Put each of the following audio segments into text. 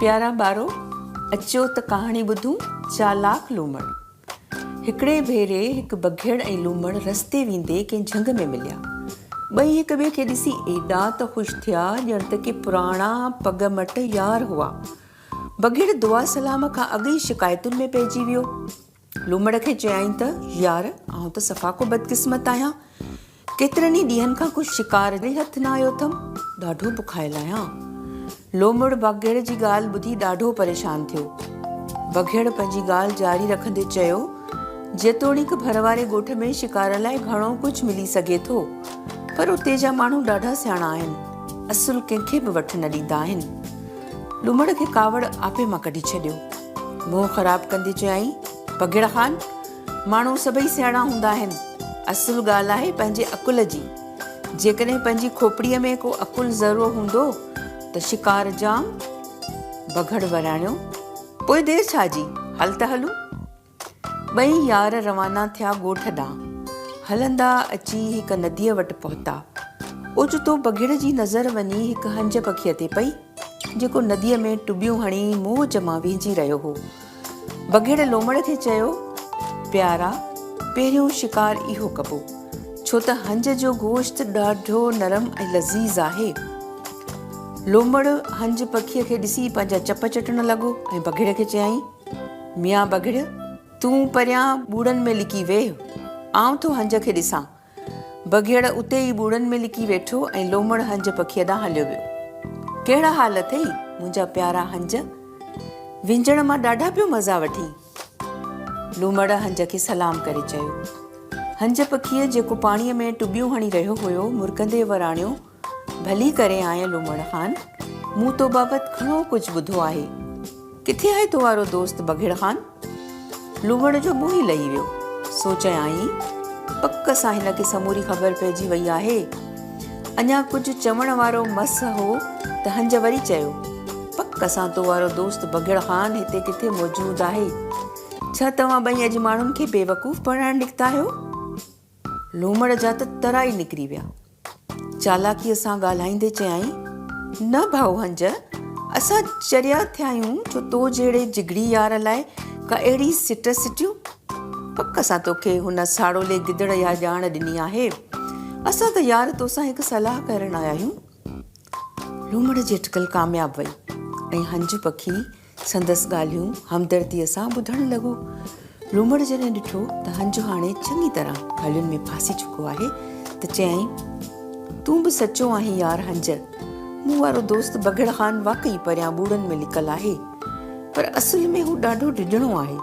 پيارا ٻارو، اچو ته ڪهاڻي ٻڌون چالاڪ لومڙ. هڪڙي ڀيري هڪ بگهڙ ۽ لومڙ رستي ويندي ڪنهن جهنگ ۾ مليا. ٻئي هڪ ٻئي کي ڏسي ايڏا ته خوش ٿيا ڄڻ ته ڪي پراڻا پڳ مٽ يار هئا. بگهڙ دعا سلام کان اڳ ئي شڪايتن ۾ پئجي ويو. لومڙ کي چيائين ته، يار، آئون ته صفا ڪو بدقسمت آهيان. ڪيترن ئي ڏينهن کان ڪو شڪار ئي هٿ نه آيو اٿم. ڏاڍو بکايل آهيان. لومڙ بگهڙ جي ڳالهه ٻڌي ڏاڍو پريشان ٿيو. بگهڙ پنهنجي ڳالهه جاري رکندي چيو، جيتوڻيڪ ڀر واري ڳوٺ ۾ شڪار لاء گهڻو ڪجهه ملي سگهي ٿو، پر اتي جا ماڻهو ڏاڍا سياڻا آهن. اصل ڪنهن کي به وٺ نه ڏيندا آهن. لومڙ کي ڪاوڙ آپي مان ڪڍي ڇڏيو. منهن خراب ڪندي چيائين، بگهڙ خان، ماڻهو سڀئي سياڻا هوندا آهن. اصل ڳالهه آهي پنهنجي عقل جي. جيڪڏهن پنهنجي کوپڙيء ۾ ڪو عقل ذرو هوندو ته شڪار جام. بگهڙ وراڻيو، پوء دير ڇا جي، هل ته هلون. ٻئي يار روانا ٿيا ڳوٺ ڏانهن. هلندا اچي هڪ نديء وٽ پهتا. اوچتو بگهڙ جي نظر وڃي هڪ هنج پکيء تي پئي، جيڪو نديء ۾ ٽٻيون هڻي موج مان وهنجي رهيو هو. بگهڙ لومڙ کي چيو، پيارا، پهريون شڪار اهو ڪبو، ڇو ته هنج جو گوشت ڏاڍو نرم ۽ لذيذ آهي. لومڙ هنج پکيء کي ڏسي پنهنجا چپ چٽڻ لڳو ۽ بگهڙ کي چيائين، ميان بگهڙ، تون پريان ٻوڙن ۾ لڪي ويهه، آئون ٿو هنج کي ڏسان. بگهڙ اتي ئي ٻوڙن ۾ لڪي ويٺو ۽ لومڙ هنج پکيء ڏانهن هليو ويو. ڪهڙا حال اٿئي، منهنجا پيارا هنج؟ وهنجڻ مان ڏاڍا پيو مزا وٺين؟ لومڙ هنج کي سلام ڪري چيو. هنج پکيء جيڪو پاڻيء ۾ ٽٻيون هڻي رهيو هيو، مرڪندي وراڻيو، ڀلي ڪري آئين لومڙ خان، مون تو بابت گهڻو ڪجهه ٻڌو آهي. ڪٿي آهي تو وارو دوست بگهڙ خان؟ لومڙ جو منهن ئي لهي ويو. سو چيائين، پڪ سان هن کي سموري خبر پئجي وئي آهي. اڃا ڪجهه چوڻ وارو مس هو ته هنج وري چيو، پڪ سان تو وارو دوست بگهڙ خان هتي ڪٿي موجود آهي. ڇا توهان ٻئي اڄ ماڻهن کي بيوقوف بڻائڻ نڪتا آهيو؟ لومڙ جا ته ترا ئي نڪري ويا. چالاڪيء سان ڳالهائيندي چيائين، نه ڀائو هنج، اسان چريا ٿيا آهيون جو تو جهڙي جگڙي يار لاء ڪا اهڙي سٽ سٽيون؟ پڪ سان توکي هن ساڙولي گدڙ اها ڄاڻ ڏني آهي. اسان ته يار توسان هڪ صلاح ڪرڻ آيا آهيون. لومڙ جي اٽڪل ڪامياب وئي ۽ هنج پکي سندس ڳالهيون همدرديء سان ٻڌڻ لڳو. لومڙ جڏهن ڏٺو ته هنج هاڻي چڱي طرح ڳالهين ۾ ڦاسي چڪو آهي ته چيائين، تون به سچو آهين يار هنج! مون وارو دوست بگهڙ خان واقعي پريان ٻوڙن ۾ لڪل آهي، پر اصل ۾ هو ڏاڍو ڊڄڻو آهي،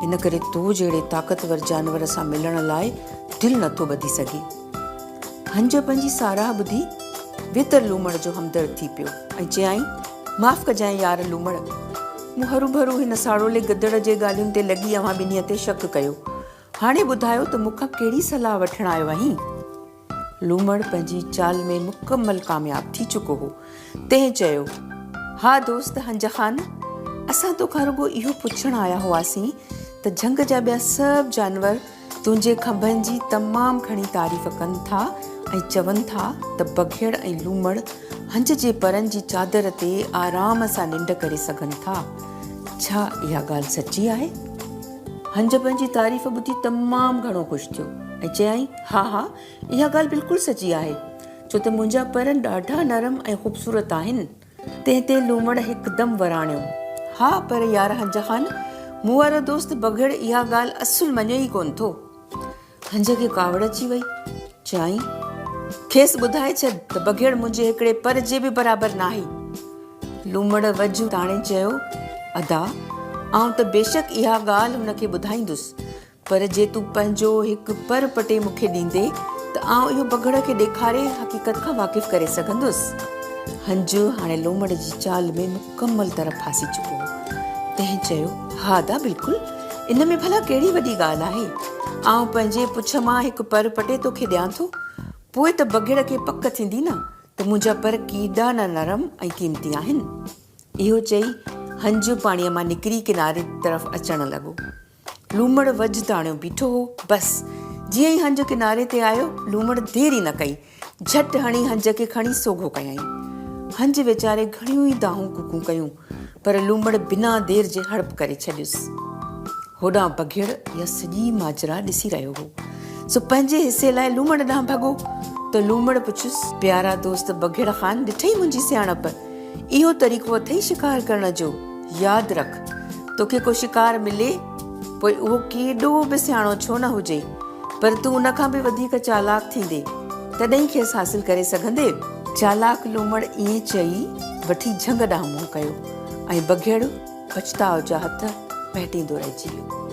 ان ڪري تو جهڙي طاقتور جانور سان ملڻ لاء دل نٿو ٻڌي سگهي. هنج پنهنجي ساراهه ٻڌي ويتر لومڙ جو همدرد ٿي پيو ۽ چيائين، معاف ڪجانء يار لومڙ، مون هروڀرو هن ساڙولي گدڙ جي ڳالهين تي لڳي اوهان ٻنهي تي شڪ ڪيو. هاڻي ٻڌايو ته مون کان ڪهڙي صلاح وٺڻ آيو آهين؟ لومڙ پنهنجي چال ۾ مڪمل ڪامياب ٿي چڪو هو، تنهن چيو، ها دوست هنج خان، اسان توکان رڳو اهو پڇڻ آيا هئاسين ته جهنگ جا ٻيا سڀ جانور تنهنجي کنڀن جي تمام گهڻي تعريف ڪن ٿا ۽ چون ٿا ته بگهڙ ۽ لومڙ هنج جي پرن جي چادر تي آرام سان ننڊ ڪري سگهن ٿا. ڇا اها ڳالهه سچي آهي؟ هنج پنهنجي تعريف ٻڌي تمام گهڻو خوش ٿيو ۽ چيائين، ها ها اها ڳالهه بلڪل سچي آهي، ڇو ته منهنجا پر ڏاڍا نرم ۽ خوبصورت آهن. تنهن تي لومڙ هڪدم وراڻيو، ها پر يار هنج خان، مون وارو دوست بگهڙ اها ڳالهه اصل مڃي ئي ڪونه ٿو. هنج کي ڪاوڙ اچي وئي. چيائين، کيس ٻڌائي ڇڏ ته بگهڙ منهنجي هڪڙي پر جي به برابر ناهي. لومڙ وجهه تاڻي چيو، ادا، آئون ته بيشڪ اها ڳالهه هن کي ٻڌائيندس، پر جي تون پنهنجو هڪ پر پٽي مون کي ڏيندين ته آئون اهو بگهڙ کي ڏيکاري حقيقت کان واقف ڪري سگهندس. هنج هاڻي لومڙ جي چال ۾ مڪمل طرح ڦاسي چڪو هو. تنهن چيو، ها ادا بلڪل، ان ۾ ڀلا ڪهڙي وڏي ڳالهه آهي. آئون پنهنجي پڇ مان هڪ پر پٽي توکي ڏيان ٿو. پوء ته بگهڙ کي پڪ ٿيندي نه ته منهنجا پر ڪيڏا نه نرم ۽ قيمتي آهن. اهو چئي هنج پاڻيء مان نڪري ڪناري طرف اچڻ لڳو. لومڙ وجهه تاڻيو بيٺو هو. بس، جيئن ئي هنج ڪناري تي آيو، لومڙ دير ئي نه ڪئي، جهٽ هڻي هنج کي کڻي سوگهو ڪيائين. هنج ويچاري گهڻيون ئي دانهون ڪوڪون ڪيون، پر لومڙ بنا دير جي هڙپ ڪري ڇڏيس. هوڏانهن بگهڙ اها سڄي ماجرا ڏسي رهيو هو، سو پنهنجي حصي لاء لومڙ ڏانهن ڀڳو ته لومڙ پڇيس، پيارا دوست بگهڙ خان ڏٺئي منهنجي سياڻپ؟ اهو طريقو اٿئي شڪار ڪرڻ جو؟ ياد رک، توکي ڪو شڪار ملي، پوء اهو ڪيڏو به سياڻو ڇو نه هجي، پر تون ان کان به وڌيڪ چالاڪ ٿيندين، تڏهن ئي کيس حاصل ڪري سگهندين. چالاڪ لومڙ ائين چئي وٺي جهنگ ڏانهن منهن ڪيو ۽ بگهڙ پڇتاء جا هٿ مهٽيندو رهجي ويو.